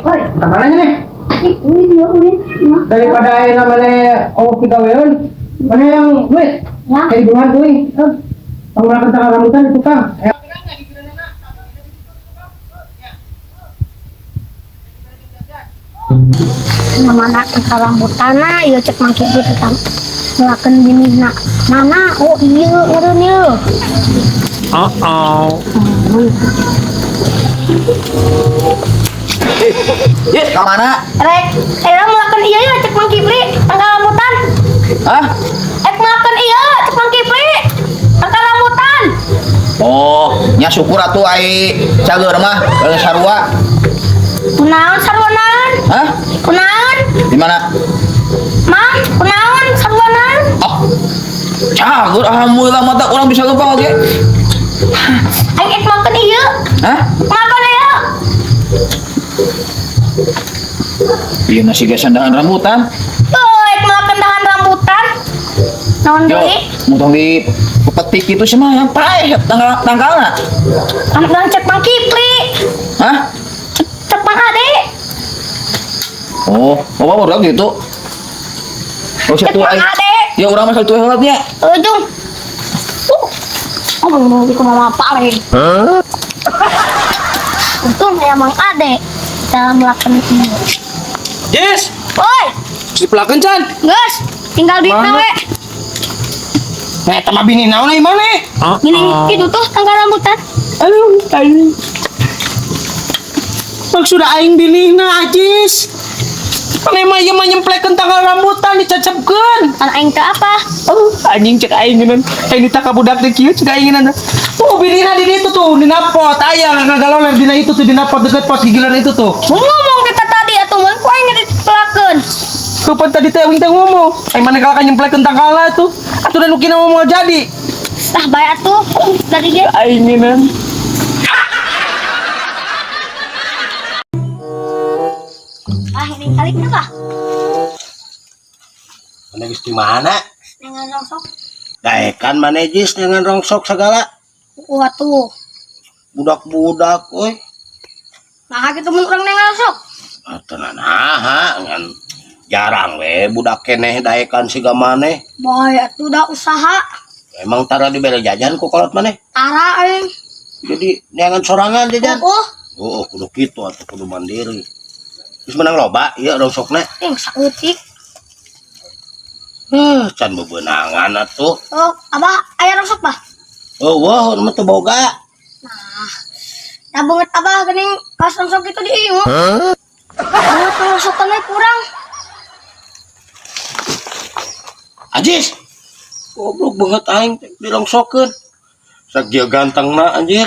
Woi, Kemana nih? Ini dia ulin. Nah. Daripada yang namanya oh pigaweun, mana yang duit? Ya. Kayak buruan kuing. Pengurakan tanggal rambutan di tukang. Mana tangkal rambutanna ieu cek Mang Kipli tentang melakeun binihna. Mana? Oh iya meureun ieu. Uh-oh. Yes, ka mana? Rek, era melakeun ieu ya cek Mang Kipli tangkal rambutan. Hah? Ek melakeun ieu cek Mang Kipli tangkal rambutan. Oh, nya syukur atuh ai cager mah kalau sarua. Kunaon sarua naon? Hah? Kunaon? Di mana? Mang, kunaon sarua naon? Oh. Cager alhamdulillah mata orang bisa lupa oge. Aing ek makan ieu. Hah? Makan ieu. Iya nasi gesan dahan rambutan. Oh, ek makan dahan rambutan. Naon Yo, deui? mutong di petik itu sih mah yang paeh tanggal tanggalna. Anak dan cek Mang Kipli. Hah? Cek Mang Ade. Oh, bapak udah gitu. Oh, Cek situ Mang ai. Ade. Ya urang mah satu heula nya. Ujung. Oh, mau di mama paling. Untung ya Mang Ade. Kita melakukan ini. Yes, Woi, dipelakeun can. geus, tinggal duitna Mana? we. Nah, eta mah bini naon ai maneh? Gini, itu tuh tangkal rambutan. Aduh, aing. Maksud aing binihna Ajis. Maneh mah ieu mah nyemplekeun tanggal rambutan dicecepkeun. Kan aing teh apa? Oh, anjing cek aing geunan. Aing ditaka budak teh kieu cek aing geunan. Tuh binihna di ditu tuh dina pot aya ngagaloler dina itu tuh dina pot deket pot gigilan itu tuh. Mau ngomong kita tadi atuh mun ku aing dipelakeun. Kapan tadi teh aing teh ngomong. Aing maneh kalah nyemplekeun tanggalna tuh. Atuh dan ukina mau moal jadi. Lah bae atuh dari dia. Aing geunan. Ah, ini kali kenapa? Mana geus di mana? Dengan rongsok. Daekan mana jis dengan rongsok segala. Wah tuh. Budak-budak euy. Nah, gitu mun urang dengan rongsok. Atuh naha ngan jarang we budak keneh daekan siga maneh. Bae atuh dah usaha. Emang tara dibere jajan ku kolot maneh. Tara aing. Jadi neangan sorangan jajan. Oh, Oh, kudu kitu atuh kudu mandiri. Geus menang loba ieu rongsokna. yang saeutik. Heuh, can bebenangan atuh. Oh, abah aya rongsok bah. Oh, wah, mah teu boga. Nah, banget abah geuning kas rongsok itu di ieu. Hah? Rongsokan we kurang. Ajis. Goblok banget aing teh dirongsokeun. Sak dia gantengna anjir.